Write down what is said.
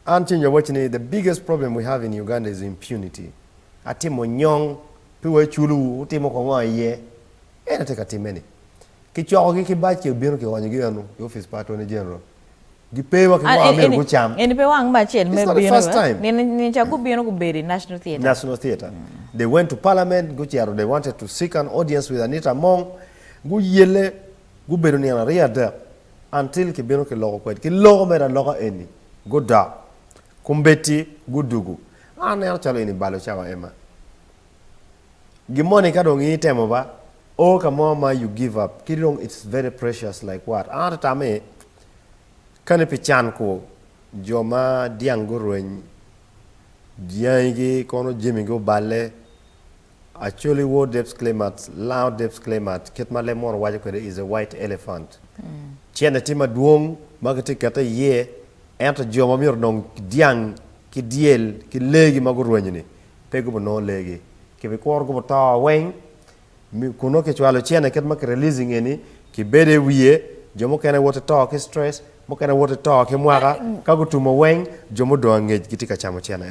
An cinyo wacho ni the biggest problem we have in Uganda is impunity. Atimo nyong pi wa iculu utimo ko ngo iye. En ate ka time ni. Kicokogi ki bac ki obino kionyogi eno i office pa Attorney General. Gipe wa ki ngo myero gucam. Eni pe wang me acel me It's not the bino. first time. Nino nino ca gubino gubedo i National Theatre. National Theatre. They went to Parliament, gucito, they wanted to seek an audience with Anita Among. Guyelle, gubedo nino aryo adek until kibino kiloko kwed. Kiloko mere aloka eni, gudok. Kombeddi gudugu. An aneno calo eni balo cawa Emma. Gimoni ka dong itemo ba, o ka mo ma you give up, ki dong it's very precious like what? An ate tame, kani pi can ku jo ma dyang gurweny, dyangigi kono jamigi oballe, Acholi war depths climate, Lao depths climate, kit ma leb munu waco kwede is a white elephant. Cene tye madwong ma kitye kete iye, ento jo ma myero onong dyang ki dyel ki leegi ma gurwenyo-ni pe gubinongo leegi. Kibikuro gubuto weng, kun nongo kicwalo cene kit ma ki releasing eni, kibedo i wiye, jo mukene woto to ki stress, mukene woto to ki mwaka, ka gutumo weng, jo mudong angec gitye ka camo cene.